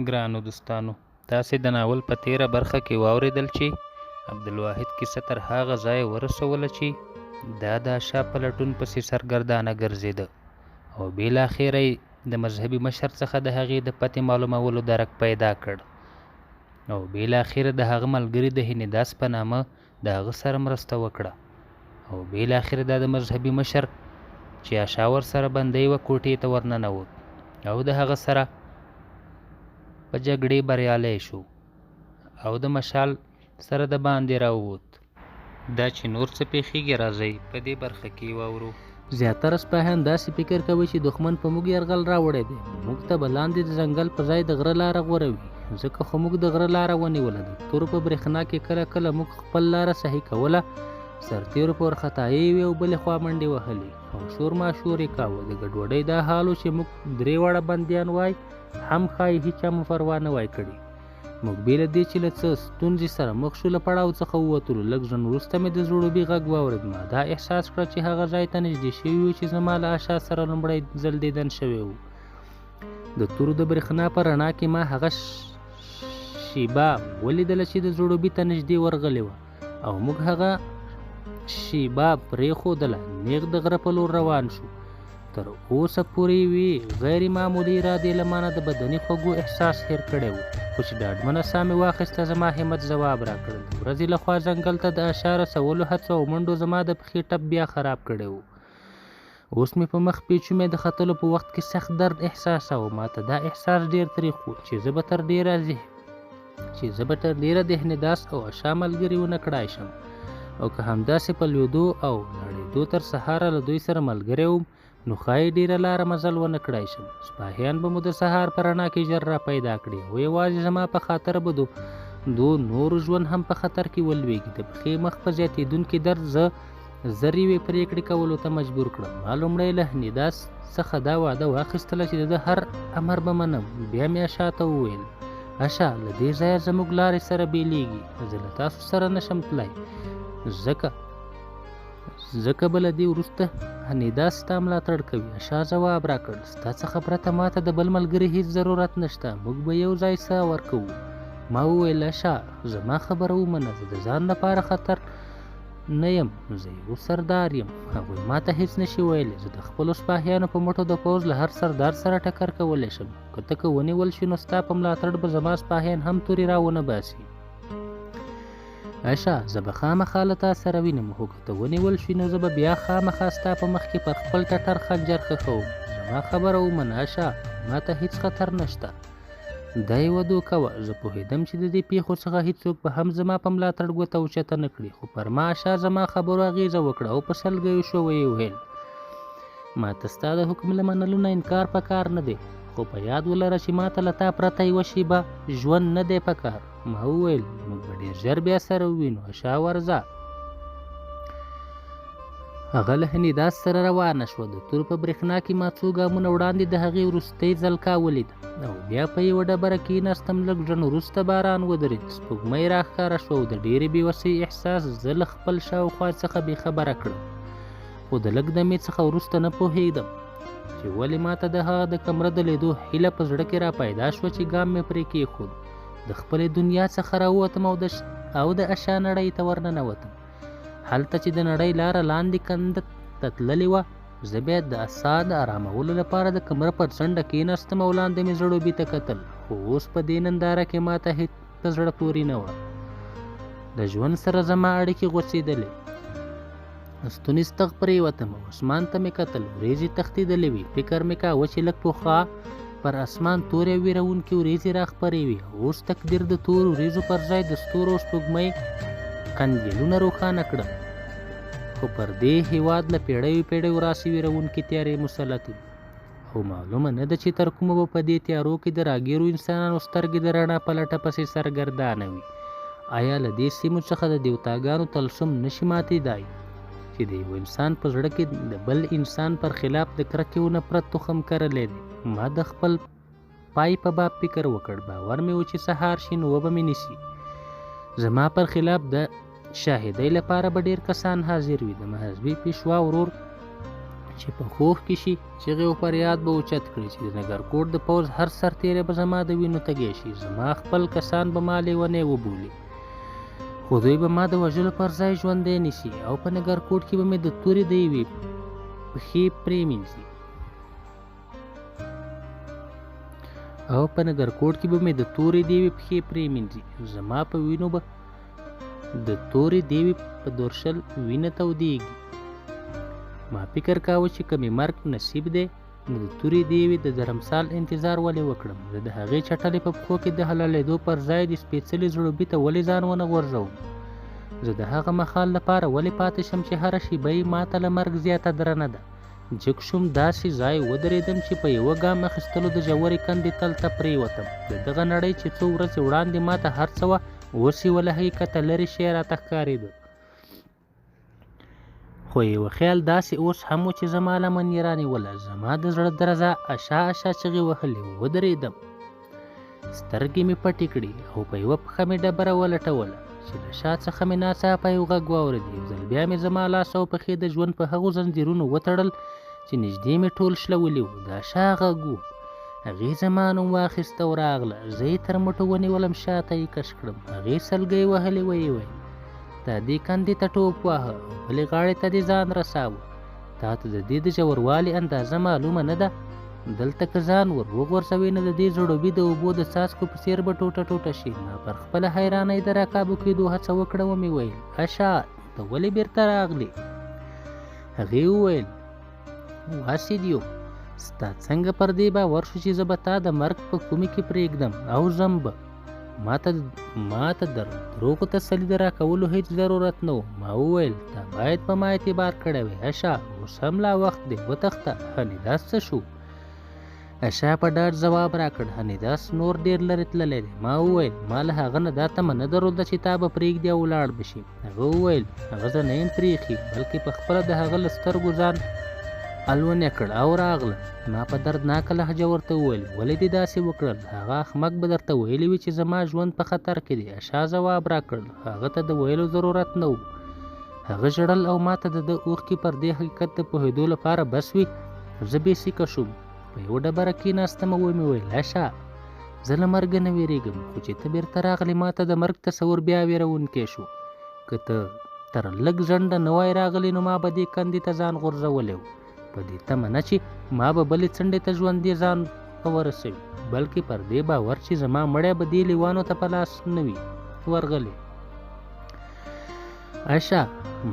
ګرانو دوستانو! تاسې د ناول په تېره برخه کې واورېدل چې عبدالواحد کیسه تر هغه ځایه ورسوله چې دا د اشا په لټون پسې سرګردانه ګرځېده او بالاخره یې د مذهبي مشر څخه د هغې د پتې معلومولو درک پیدا کړ او بالاخره د هغه ملګري د هنیداس په نامه د هغه سره مرسته وکړه او بالاخره دا د مذهبي مشر چې اشا ورسره بندۍ وه کوټې ته ورننوت او د هغه سره په جګړې بریالی شو او د مشال سره د باندې راووت. دا چې نور څه پېښېږي راځئ په دې برخه کې یې واورو. زیاتره سپاهیان داسې فکر کوي چې دښمن په موږ یرغل راوړی دی، موږ ته به لاندې د ځنګل په ځای د غره لاره غوره وي، ځکه خو موږ د غره لاره ونیوله. د تورو په برېښنا کې کله کله موږ خپل لاره صحیح کوله، سرتېرو په ورخطایۍ یوې او بلې خوا منډې وهلې او شور ماشور یې کاوه. د ګډوډۍ دا حال و چې موږ درې واړه بندیان وای هم ښایي هیچا مو پروا نه وای کړې. موږ بې له دې چې له څه ستونزې سره مخ شو له پړاو څخه ووتلو. لږ ځنډ وروسته مې د ځړوبي غږ واورېد. ما دا احساس کړه چې هغه ځای ته نږدې شوي یو چې زما له اشا سره لومړی ځل دیدن شوی و. د تورو د برېښنا په رڼا کې ما هغه شیبه ولیدله چې د ځړوبي ته نږدې ورغلې وه او موږ هغه شیبه پرېښودله، نېغ د غره په لور روان شو. تر اوسه پورې یوې غیر معمولي ارادې له مانه د بدني خوږو احساس هېر کړی و، خو چې ډاډمنه ساه مې واخیسته زما همت ځواب راکړ. د ورځې له خوا ځنګل ته د اشا رسولو هڅو او منډو زما د پښې ټپ بیا خراب کړی و. اوس مې په مخ پیچومی د ختلو په وخت کې سخت درد احساساوه. ماته دا احساس ډېر تریخ و چې زه به تر ډېره چې زه به تر ډېره د هنداس او اشا ملګري ونه کړای شم او که همداسې په لوېدو او نړېدو تر سهاره له دوی سره ملګری وم نو ښایي ډېره لاره مزل ونه کړای شم. سپاهیان به مو د سهار په رڼا کې ژر را پیدا کړي او یوازې زما په خاطر به دو نورو ژوند هم په خطر کې ولوېږي. د پښې مخ په زیاتېدونکي درد زه زر یوې پرېکړې کولو ته مجبور کړم. ما لومړی له هنیداس څخه دا وعده واخیستله چې د ده هر امر به منم. بیا مې اشا ته وویل، اشا، له دې ځایه زموږ لارې سره بېلېږي. زه له تاسو سره نه شم تلای، ځکه ځکه به له دې وروسته هنیداس ستا ملاتړ کوي. اشا ځواب راکړ، ستا څخه پرته ماته د بل ملګري هیڅ ضرورت نشته. موږ به یو ځای ساه ورکوو. ما وویل، اشا، زما خبره ومنه. زه د ځان لپاره خطر نه یم، زه یو سردار یم. هغوی ماته هیڅ نشي ویلی. زه د خپلو سپاهیانو په مټو د پوځ له هر سردار سره ټکر کولی شم. که ته که ونیول شې نو ستا په ملاتړ به زما سپاهیان هم تورې را ونه باسي. اشا، زه به خامخا له تا سره وینم، خو که ته ونیول شوې نو زه به بیا خامخا ستا په مخ کې پر خپل ټټر خنجر ښخوم. زما خبره ومنه اشا، ماته هیڅ خطر نشته. دا یوه دوکه وه. زه پوهېدم چې د دې پېښو څخه هیڅوک به هم زما په ملاتړ ګوته اوچته نه کړي، خو پر ما اشا زما خبرو اغېزه وکړه او په سلګیو شو ویې ویل، ماته ستا د حکم له منلو نه انکار په کار نه دی، خو په یاد ولره چې ماته له تا پرته یوه شېبه ژوند نه دی په کار. ما وویل، موږ به ډېر ژر بیا سره ووینو. اشا ورځه. هغه له هنیداس سره روانه شوه. د تور په برېښنا کې ما څو ګامونه وړاندې د هغې وروستۍ ځلکا ولیده او بیا په یوه ډبره کېناستم. لږ ځنډ وروسته باران ودرېد، سپوږمۍ راښکاره شوه او د ډېرې بېوسۍ احساس زه له خپل شاوخوا څخه بېخبره کړم. خو د لږ دمې څخه وروسته نه پوهېدم چې ولې ماته د هغه د کمره د لیدو هیله په زړه کې را پیدا شوه چې ګام مې پرې کېښود. د خپلې دنیا څخه راووتم او د اشا نړۍ ته ورننوتم. هلته چې د نړۍ لاره لاندې کنده ته تللې وه، زه بیا د ساه د ارامولو لپاره د کمره پر څنډه کېناستم او لاندې مې ځړوبي ته کتل، خو اوس په دې ننداره کې ماته هېڅ په زړه پورې نه وه. د ژوند سره زما اړیکې غوڅېدلې. ستوني ستغ پرېوتم او اسمان ته مې کتل. ورېځې تښتېدلې وې. فکر مې کاوه چې لږ پخوا پر اسمان تورې او وېروونکې ورېځې راخپرې وې او اوس تقدیر د تورو ورېځو پر ځای د ستورو او سپوږمۍ قندیلونه روښانه کړل. خو پر دې هېواد له پېړیو پېړیو راسې وېروونکې تیارې مسلطې دي او معلومه نه ده چې تر کومه به په دې تیارو کې د راګیرو انسانانو سترګې د رڼا په لټه پسې سرګردانه وي. آیا له دې سیمو څخه د دیوتاګانو طلسم نه شي ماتېدای چې د یوه انسان په زړه کې د بل انسان پر خلاف د کرکې او نفرت تخم کرلی دی؟ ما د خپل پای په باب فکر وکړ. باور مې و چې سهار شي نو وبه مې نیسي. زما پر خلاف د شاهدۍ لپاره به ډېر کسان حاضر وي. د مذهبي پیشوا ورور چې په هوښ کې شي، چیغې او فریاد به اوچت کړي چې د نګرکوټ د پوځ هر سرتېری به زما د وینو تږی شي، زما خپل کسان به ما لیونی وبولي، خو دوی به ما د وژلو پر ځای ژوندی نیسي او په نګرکوټ کې به مې د تورې د یوې پښې پرېمینځي او په نګرکوټ کې به مې د تورې دیوې پښې پرېمینځي. زما په وینو به د تورې دیوې په درشل وینه تودېږي. ما فکر کاوه چې که مې مرګ نصیب دی نو د تورې دیوې د درمسال انتظار ولې وکړم؟ زه د هغې چټلې په پښو کې د حلالېدو پر ځای د سپېڅلې زړوبي ته ولې ځان ونه غورځوم؟ زه د هغه مهال لپاره ولې پاتې شم چې هره شېبه یې ماته له مرګ زیاته درنه ده؟ جګ شوم، داسې ځای ودرېدم چې په یوه ګام اخیستلو د ژورې کندې تل ته پرېوتم. د دغه نړۍ چې څو ورځې وړاندې ماته هر څه وه، اوس یې له حقیقته لرې شی راته ښکارېده. خو یوه خیال داسې اوس هم و چې زما لمن یې رانیوله. زما د زړه درزا اشا اشا چغې وهلې. ودرېدم، سترګې مې پټې کړې او په یوه پښه مې ډبره ولټوله چې له شا څخه مې ناڅاپه یو غږ واورېد. یو ځل بیا مې زما لاس او پښې د ژوند په هغو زنځیرونو وتړل چې نږدې مې ټول شلولي وو. د اشا غږ و. هغې زما نوم واخیست او راغله. زه یې تر مټو ونیولم، شاته یې کش کړم. هغې سلګۍ وهلې، ویې ویل: تا دې کندې ته ټوپ واهه او بلې غاړې ته دې ځان رساوه. تا ته د دې د ژوروالي اندازه معلومه نه ده. دلته که ځان ور وغورځوې نو د دې ځړوبي د اوبو د څاڅکو په څېر به ټوټه ټوټه شي. ما پر خپله حیرانۍ د راکابو کېدو هڅه وکړه. ومې ویل: اشا، ته ولې بېرته راغلې؟ هغې وویل: واسیدیو، ستا څنګه پر دې باور شو چې زه به تا د مرګ په کومې کې پرېږدم او ځم به؟ ماته د دروغو تسلي د راکولو هیڅ ضرورت نه و. ما وویل: تا باید په ما اعتبار کړی وای. اشا، اوس هم لا وخت دی، وتښته. هنیداس څه شو؟ اشا په ډاډ ځواب راکړ: هنیداس نور ډېر لرې تللی دی. ما وویل: ما له هغه نه دا تمه نه درلوده چې تا به پرېږدي او ولاړ به شي. هغه وویل: هغه زه نه یم پرېښي، بلکې په خپله د هغه له سترګو ځان الونه کړ او راغله. ما په دردناکه لهجه ورته وویل: ولې دې داسې وکړل؟ هغه احمق به درته ویلي وي چې زما ژوند په خطر کې دی. اشا ځواب راکړ: هغه ته د ویلو ضرورت نه و. هغه ژړل او ماته د ده اوښکې پر دې حقیقت د پوهېدو لپاره بس وې. زه بې سیکه شوم، په یوه ډبره کېناستم او ومې ویل: اشا، زه له مرګه نه وېرېږم، خو چې ته بېرته راغلې ماته د مرګ تصور بیا وېروونکی شو. که ته تر لږ ځنډه نه وای راغلې نو ما به دې کندې ته ځان غورځولی و، په دې تمه نه چې ما به بلې څنډې ته ژوندی ځان په ورسوي، بلکې پر دې باور چې زما مړی به دې لیوانو ته په لاس نه وي ورغلی. اشا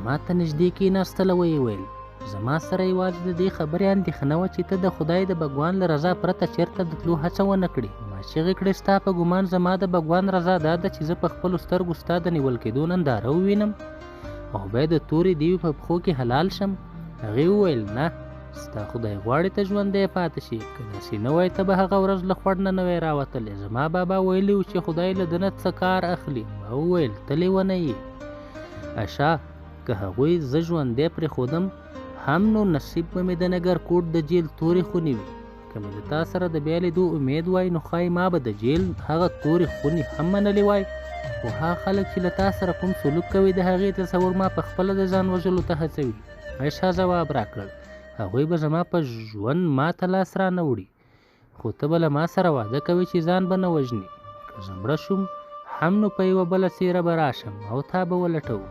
ما ته نږدې کېناستله، ویې ویل: زما سره یوازې د دې خبرې اندېښنه وه چې ته د خدای د بګوان له رضا پرته چېرته د تلو هڅه ونه کړې. ما چیغې کړې: ستا په ګمان زما د بګوان رضا دا ده چې زه په خپلو سترګو ستا د نیول کېدو ننداره ووینم او بیا د تورې دیوې په پښو کې حلال شم؟ هغې وویل: نه، ستا خدای غواړي ته ژوندی پاتې شې. که داسې نه وای ته به هغه ورځ له خوړ نه نه وای راوتلی. زما بابا ویلي و چې خدای له ده نه څه کار اخلي. ما وویل: ته لیونی یې اشا، که هغوی زه ژوندی پرېښودم هم نو نصیب به مې د نګرکوټ د جیل تورې خونې وي. که مې د تا سره د بیا لیدو امید وای نو ښایي ما به د جیل هغه تورې خونې هم منلې وای، خو هغه خلک چې له تا سره کوم سلوک کوي د هغې تصور ما په خپله د ځان وژلو ته هڅوي. اشا ځواب راکړ: هغوی به زما په ژوند ما ته لاس را نه وړي، خو ته به له ما سره واده کوې چې ځان به نه وژنې. که زه مړه شوم هم نو په یوه بله څېره به راشم او تا به ولټوم.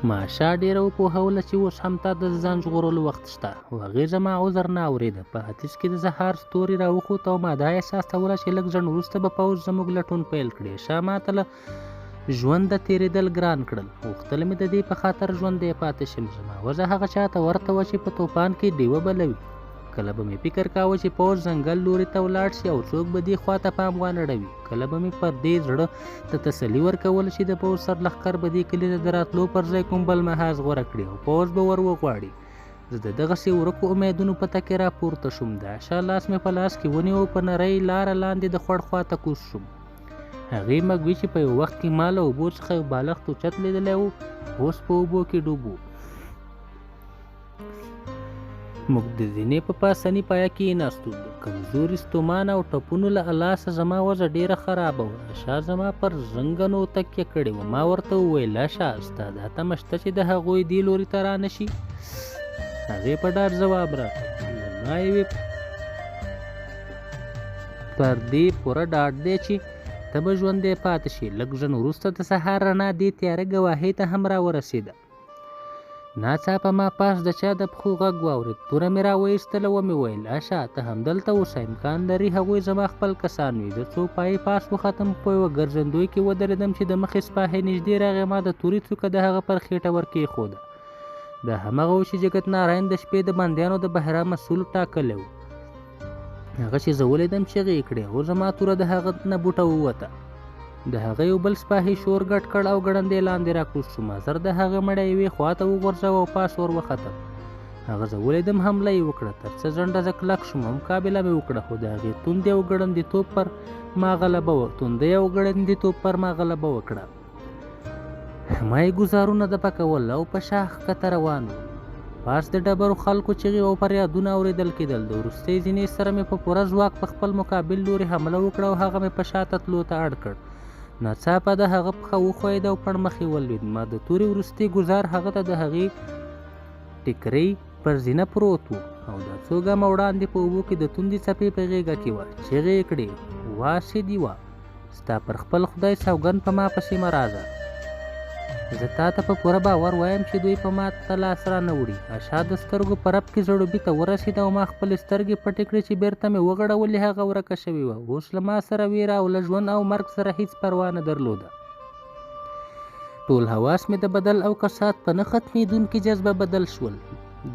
ما اشا ډېره وپوهوله چې اوس هم تا ته د ځان ژغورلو وخت شته، خو هغې زما عذر نه اورېده. په ختیځ کې د سهار ستوري راوخوت او ما دا احساسوله چې لږ ځنډ وروسته به پوځ زموږ لټون پیل کړي. اشا ما ته له ژونده تېرېدل ګران کړل. غوښتل مې د دې په خاطر ژوندی پاتې شم. زما وضع هغه چا ته ورته وه چې په توپان کې ډیوه بلوي. کله به مې فکر کاوه چې پوځ ځنګل لوري ته ولاړ شي او څوک به دې خوا ته پام وانه ړوي. کله به مې پر دې زړه ته تسلي ورکوله چې د پوځ سرلښکر به دې کلي ته د راتلو پر ځای کوم بل محاذ غوره کړي او پوځ به ور وغواړي. زه د دغسې ورکو امیدونو په تکې راپورته شوم. د اشا لاس مې په لاس کې ونیو او په نرۍ لاره لاندې د خوړ خوا ته کوز شوم. هغې مږوي چې په یو وخت کې ما له اوبو څخه یو بالښت اوچت لیدلی و، اوس په اوبو کې ډوب و. موږ د زینې په پاسني پایه کېناستو. د کمزوري ستومانه او ټپونو له لاسه زما وضع ډېره خرابه وه. اشا زما پر زنګنو تکیه کړې وه. ما ورته وویل: اشا، ستا دا تمه شته چې د هغوی دې لوري ته رانه شي؟ هغې په ډاډ ځواب راکړ: له ما یوې پر دې پوره ډاډ دی چې ته به ژوندی پاتې شې. لږ ځنډ وروسته د سهار رڼا دې تیاره ګواهۍ ته هم راورسېده. ناڅاپه ما پاس د چا د پښو غږ واورېد. توره مې راوایستله، ومې ویل: اشا، ته همدلته اوسه، امکان لري هغوی زما خپل کسان وي. زه څو پایې پاس وختم، په یوه ګرځندوی کې ودرېدم چې د مخې سپاهی نږدې راغی. ما د تورې څوکه د هغه پر خېټه ور کېښوده. دا همغه و چې جګت ناراین د شپې د بندیانو د بهرام مسؤل ټاکلی و. هغه چې زه ولیدم چیغې یې کړې او زما توره د هغه نه بوټه ووته. د هغه یو بل سپاهي شور ګډ کړ او ګړندی لاندې راکوز شو. ما زر د هغه مړی یوې خواته وغورځاوه او پاس ور وختم. هغه زه ولیدم، حمله یې وکړه. تر څه ځنډه زه کلک شوم او مقابله مې وکړه، خو د هغې توندې او ګړندیتوب پر ما غلبه توندۍ او ګړندیتوب پر ما غلبه وکړه. ما یې ګوزارونه دفع کول او په شا ښکته روان وم. پاس د ډبرو خلکو چیغې او فریادونه اورېدل کېدل. د وروستۍ زینې سره مې په پوره ځواک په خپل مقابل لوري حمله وکړه او هغه مې په شاته تلو ته اړ کړ. ناڅاپه د هغه پښه وښویېده او پړمخې ولوېد. ما د تورې وروستي ګوزار هغه ته د هغې ټیکرۍ پر زینه پروت و او دا څو ګامه وړاندې په اوبو کې د توندې څپې په غېږه کې وه. چیغې یې کړې: وا سیدي وا، ستا پر خپل خدای سوګند په ما پسې مه راځه. زه تا ته په پوره باور وایم چې دوی په ما ته لاس را نه وړي. اشا د سترګو په رپ کې ځړوبي ته ورسېده او ما خپلې سترګې پټې کړې چې بېرته مې وغړولې، هغه ورکه شوې وه. اوس له ما سره وېره او له ژوند او مرګ سره هېڅ پروا نه درلوده. ټول حواس مې د بدل او کسات په نه ختمېدونکې جذبه بدل شول.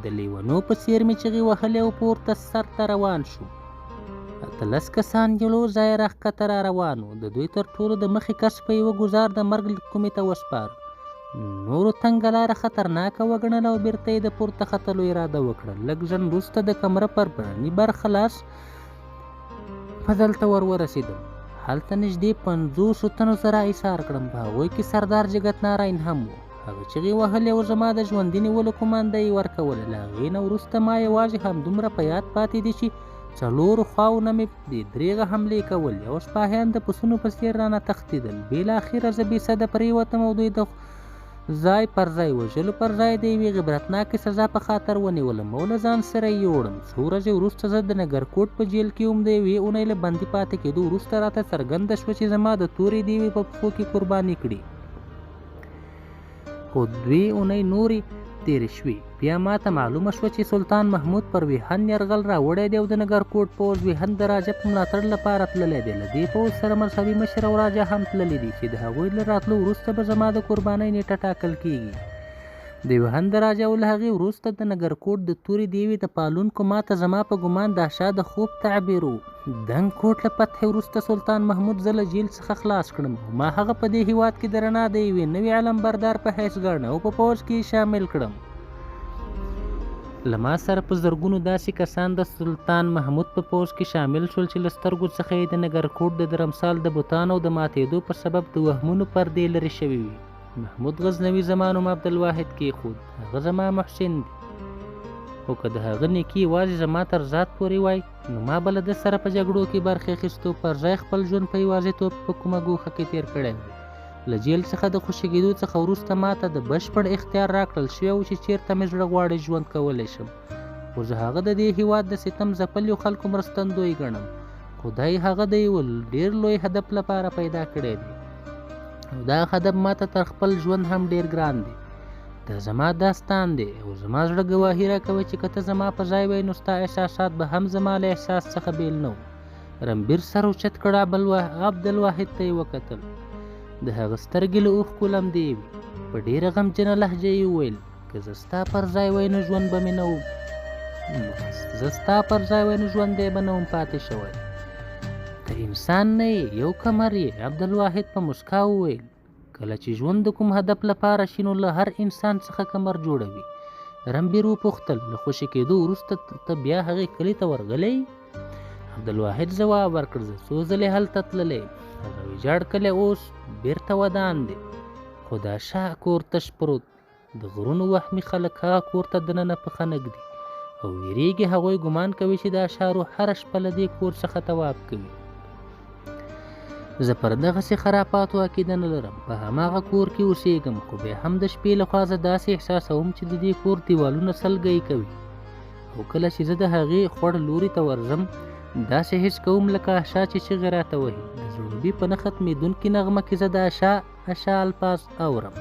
د لیونو په څېر مې چغې وهلې او پورته سر ته روان شوم. 18 کسان یو له ځایه راښکته را روان وو. د دوی تر ټولو د مخې کس په یوه ګوزار د مرګ کومې ته وسپاره. نورو تنګه لاره خطرناکه وګڼله او بېرته یې د پورته ختلو اراده وکړه. لږ ځنډ وروسته د کمره پر برني برخه لاس فضل ته ور ورسېدم. هلته نږدې 50 تنو سره ایسار کړم. په هغوی کې سردار جګت ناراین هم و. هغه چیغې وهلې او زما د ژوندي نیولو کومانده یې ورکوله. له هغې نه وروسته ما یوازې همدومره په یاد پاتې دي چې څلورو خواو نه مې بې درېغه حملې کولې او سپاهیان د پسونو په څېر رانه تښتېدل. بالاخره زه بې سده پرېوتم او دوی د ځای پر ځای وژلو پر ځای د یوې عبرتناکې سزا په خاطر ونیولم او له ځان سره یې یوړم. څو ورځې وروسته زه د نګرکوټ په جیل کې وم. د یوې اونۍ له بندي پاتې کېدو وروسته راته څرګنده شوه چې زما د تورې دیوې په پښو کې قرباني کړي. خو دوې اونۍ نورې تېرې شوې. بیا ما ته معلومه شوه چې سلطان محمود پر ویهن یرغل راوړی دی او د نګرکوټ پوځ ویهن د راجه په ملاتړ لپاره تللی دی. له دې پوځ سره مذهبي مشر او راجه هم تللي دي چې د هغوی له راتلو وروسته به زما د قربانۍ نېټه ټاکل کېږي. د ویهن د راجه او له هغې وروسته د نګرکوټ د تورې دیوې د پالونکو ما ته زما په ګمان د اشا د خوب تعبیر و. دنګ کوټ له فتحې وروسته سلطان محمود زه له جیل څخه خلاص کړم او ما هغه په دې هیواد کې د رڼا د یوې نوې علمبردار په حیث ګاڼه او په پوځ کې یې شامل کړم. له ما سره په زرګونو داسې کسان د سلطان محمود په پوځ کې شامل شول چې له سترګو څخه یې د نګرکوټ د درمسال د بتانو د ماتېدو په سبب د وهمونو پردې لرې شوې وې. محمود غزنوي زما نوم عبدالواحد کېښود. هغه زما محسن دی، خو که د هغه نیکي یوازې زما تر ذات پورې وای نو ما به له ده سره په جګړو کې برخې اخیستو پر ځای خپل ژوند په یوازیتوب په کومه ګوښه کې تېر کړی وای. له جیل څخه د خوشې کېدو څخه وروسته ما ته د بشپړ اختیار راکړل شوی و چې چېرته مې زړه غواړي ژوند کولی شم، خو زه هغه د دې هیواد د ستم ځپلیو خلکو مرستندوی ګڼم. خدای هغه د یوه ډېر لوی هدف لپاره پیدا کړی دی او دا هدف ما ته تر خپل ژوند هم ډېر ګران دی. دا زما داستان دی او زما زړه ګواهي راکوي چې که ته زما په ځای وای نو ستا احساسات به هم زما له احساس څخه بېل نه وو. رنبیر سر اوچت کړ، عبدالواحد ته یې وکتل. د هغه سترګې له اوښکو لمدې وې. په ډېره غمجنه لهجه یې وویل: که زه ستا پر ځای وای نو ژوند به مې نه وم، زه ستا پر ځای وای نو ژوندی به نه وم پاتې شوی. ته انسان نه یې، یو کمر یې. عبدالواحد په مسکا وویل: کله چې ژوند د کوم هدف لپاره شي نو له هر انسان څخه کمر جوړوي. رنبیر وپوښتل: له خوشې کېدو وروسته ته بیا هغې کلي ته ورغلی؟ عبدالواحد ځواب ورکړ: زه څو ځلې هلته تللی. هغه ویجاړ کلی اوس بیرته ودان دی، خو دا شاه کور تش پروت دی. د غرونو وهمي خلک هغه کور ته دننه پښه نه ږدي او ویریږي. هغوی ګمان کوي چې د اشا روح هره شپه له دې کور څخه طواف کوي. زه پر دغسې خرافاتو عقیده نه لرم. په هماغه کور کې اوسېږم، خو بیا هم د شپې لخوا زه داسې احساسوم چې د دې کور دیوالونه سلګۍ کوي، او کله چې زه د هغې خوړ لوري ته ورځم داسې حس کوم لکه اشا چې چیغې راته وهي. د زړوبي په نه ختمېدونکې نغمه کې زه د اشا اشا الفاظ اورم.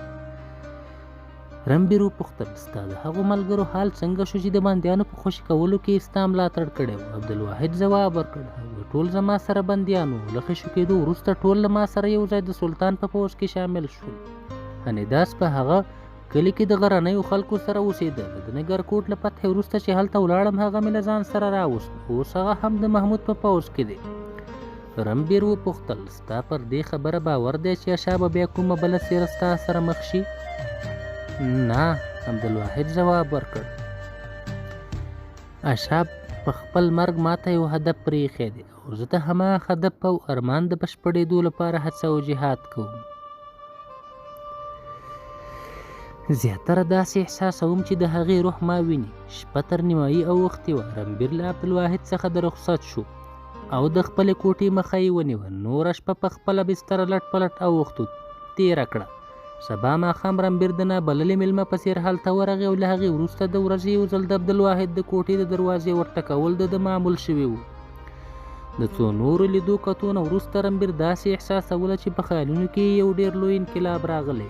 رنبیر وپوښتل: ستا د هغو ملګرو حال څنګه شو چې د بندیانو په خوشې کولو کې یې ستا ملاتړ کړی و؟ عبدالواحد ځواب ورکړ: هغوی ټول زما سره بندیان وو. له خوشې کېدو وروسته ټول له ما سره یو ځای د سلطان په پوځ کې شامل شول. هنیداس په هغه کلي کې د غرنیو خلکو سره اوسېده. د نګرکوټ له فتحې وروسته چې هلته ولاړم هغه مې له ځان سره راوست. اوس هغه هم د محمود په پوځ کې دی. رنبیر وپوښتل: ستا پر دې خبره باور دی چې اشا به بیا کومه بله څېره ستا سره مخ شي؟ نه، عبدالواحد ځواب ورکړ. اشا په خپل مرګ ماته یو هدف پرېښی دی او زه د هماغه هدف او ارمان د بشپړېدو لپاره هڅه او جهاد کوم. زیاتره داسې احساسوم چې د هغې روح ما ویني. شپه تر نیمایي اوښتې وه. رنبیر له عبدالواحد څخه د رخصت شو او د خپلې کوټې مخه یې ونیوه. نوره شپه په خپله بستره لټ په لټ اوښتو تېره کړه. سبا ماښام رنبیر د نابللې مېلمه په څېر هلته ورغی او له هغې وروسته د ورځې یو ځل د عبدالواحد د کوټې د دروازې ورټکول د ده معمول شوي وو. د څو نورو لیدو کتو نه وروسته رنبیر داسې احساسوله چې په خیالونو کې یې یو ډېر لوی انقلاب راغلی،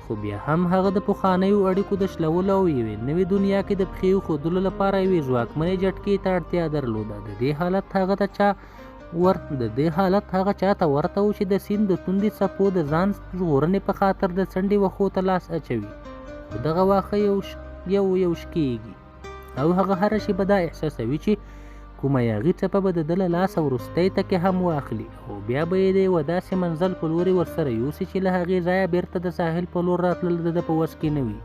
خو بیا هم هغه د پخوانیو اړیکو د شلولو او یوې نوې دنیا کې د پښې ایښودلو لپاره یوې ځواکمنې جټکې ته اړتیا درلوده. د دې حالت هغه چا ته ورته و چې د سیند د توندې څپو د ځان ژغورنې په خاطر د څنډې وښو ته لاس اچوي، خو دغه واښه یو یو شکېږي او هغه هره شېبه دا احساسوي چې کومه یاغي څپه به د ده له لاسه وروستۍ تکې هم واخلي او بیا به یې د یوه داسې منزل په لوري ورسره یوسي چې له هغې ځایه بېرته د ساحل په لور راتلل د ده په وس کې نه وي.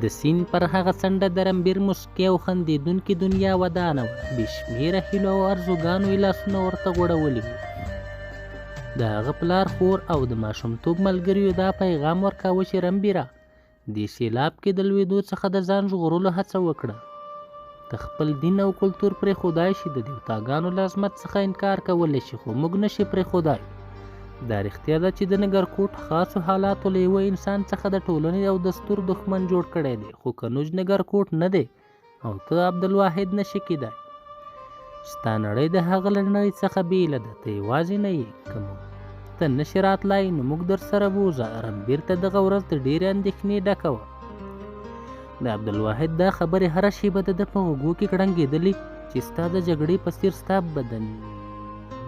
د سیند پر هغه څنډه د رنبیر موسکۍ او خندېدونکې دنیا ودانه وه. بې شمېره هیلو او ارزوګانو یې لاسونه ورته غوړولي وو. د هغه پلار، خور او د ماشومتوب ملګریو دا پیغام ورکاوه چې رنبیره، دې سیلاب کې د لوېدو څخه د ځان ژغورلو هڅه وکړه. ته خپل دین او کلتور پرېښودای شي، د دیوتاګانو له عظمت څخه انکار کولی شي، خو موږ نه شي پرېښودای. دا رښتیا ده چې د نګرکوټ خاصو حالاتو له یوه انسان څخه د ټولنې او دستور دښمن جوړ کړی دی، خو کنوج نګرکوټ نه دی او ته عبدالواحد نه شي کېدای. ستا نړۍ د هغه له نړۍ څخه بېله ده. ته یوازې نه یې. که موږ ته نه شې راتلای نو موږ در سره بوځه. رنبیر ته دغه ورځ د ډېرې اندېښنې ډکه وه. د عبدالواحد دا خبرې هره شېبه د ده په غوږو کې کړنګېدلې چې ستا د جګړې په څېر ستا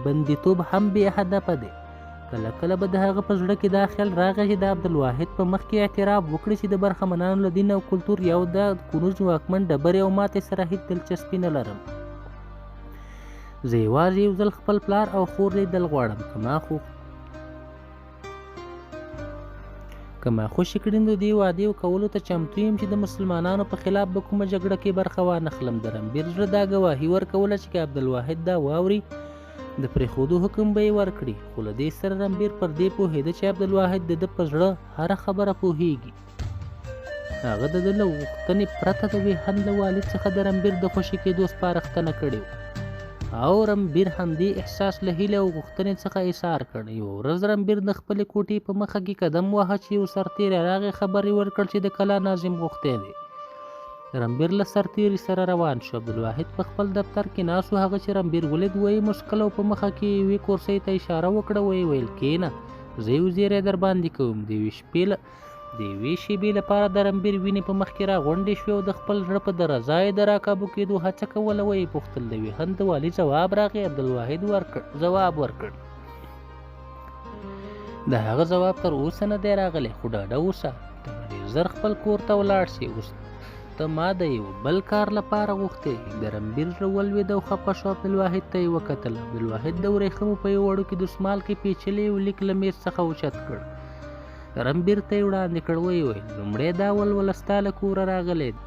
بندیتوب هم بې هدفه دی. کله کله به د هغه په زړه کې دا خیال راغی چې د عبدالواحد په مخ کې اعتراف وکړي چې د برخمنانو له دین او کلتور یو د کنوج واکمن ډبرې او ماتې سره هیڅ دلچسپي نه لرم. زه یوازې یو ځل خپل پلار او خور لیدل غواړم. که ما خوشې کړي نو د دې وعدې کولو ته چمتو یم چې د مسلمانانو په خلاف به کومه جګړه کې برخه وانخلم. د رنبیر زړه دا ګواهي ورکوله چې که عبدالواحد دا واوري د پرېښودو حکم به یې ورکړي، خو له دې سره رنبیر پر دې پوهېده چې عبدالواحد د ده په زړه هره خبره پوهېږي. هغه د ده له غوښتنې پرته د ویهند له والي څخه د رنبیر د خوشې کېدو سپارښتنه کړې وه او رنبیر همدې احساس له هیلې او غوښتنې څخه ایسار کړ. یوه ورځ رنبیر د خپلې کوټې په مخه کې قدم واهه چې یو سرتېری راغی، خبر یې ورکړ چې د کلا ناظم غوښتی دی. رنبیر له سرتېري سره روان شو. عبدالواحد په خپل دفتر کې ناست و. هغه چې رنبیر ولید ویې موسکل او په مخه کې یې یوې کورسۍ ته اشاره وکړه. ویې ویل: کښېنه، زه یو زیری در باندې کوم. د یوې شېبې لپاره د رنبیر وینې په مخ کې راغونډې شوې او د خپل زړه په درزا یې د راکابو کېدو هڅه کوله. ویې پوښتل: د ویهند د والي ځواب راغی؟ عبدالواحد ځواب ورکړ: د هغه ځواب تر اوسه نه دی راغلی، خو ډاډه اوسه، ته به ډېر ژر خپل کور ته ولاړ شې. اوس ته ما د یو بل کار لپاره غوښتې. د رنبیر زړه ولوېد او خپه شو. عبدالواحد ته یې وکتل. عبدالواحد د ورېښمو په یو وړوکي دستمال کې پېچلی یو لیک له میز څخه اوچت کړ. رنبیر ته یې وړاندې کړ. ویې ویل: لومړی دا ولوله، ستا له کوره راغلی دی.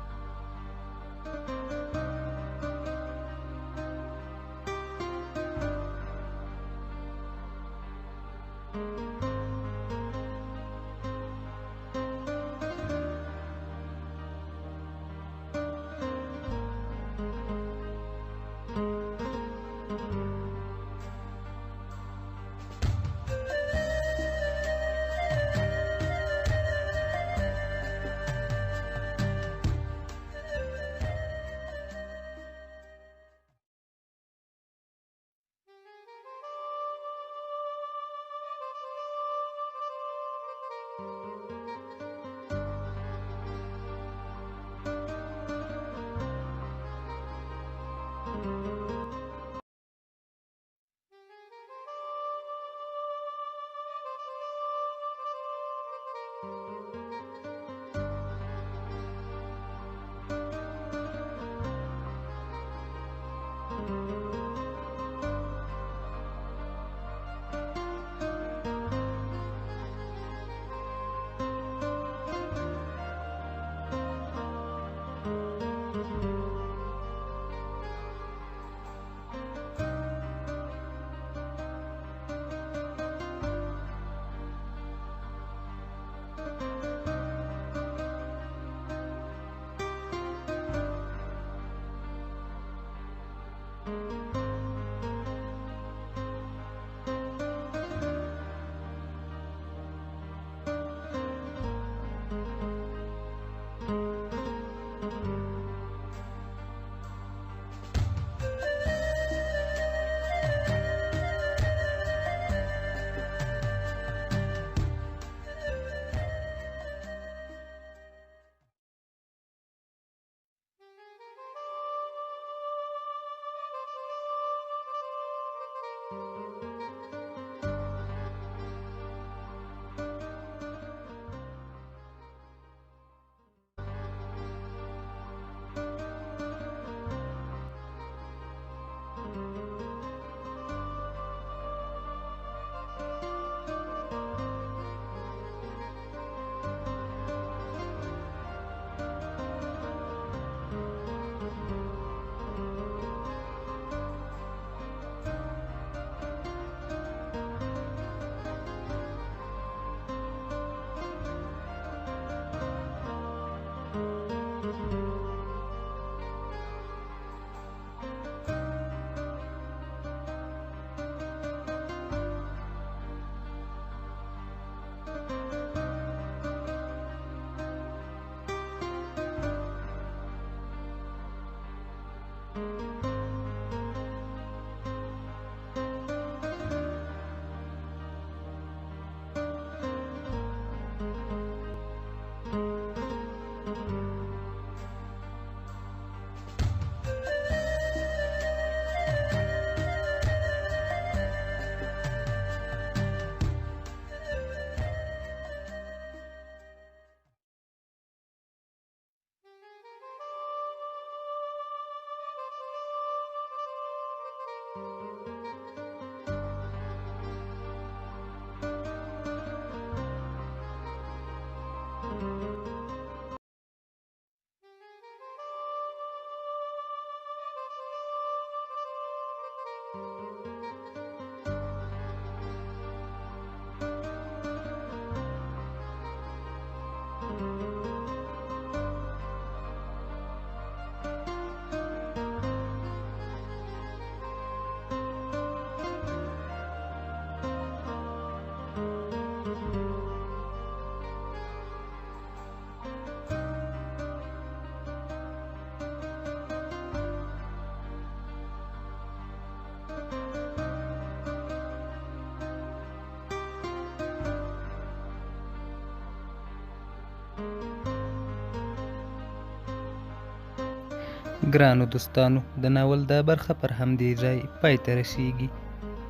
ګرانو دوستانو، د ناول دا برخه پر همدې ځای پای ته رسیږي.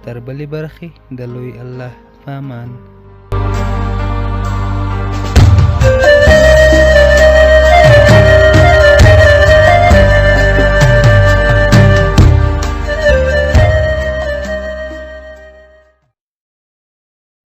تر بلې برخې د لوی الله په امان.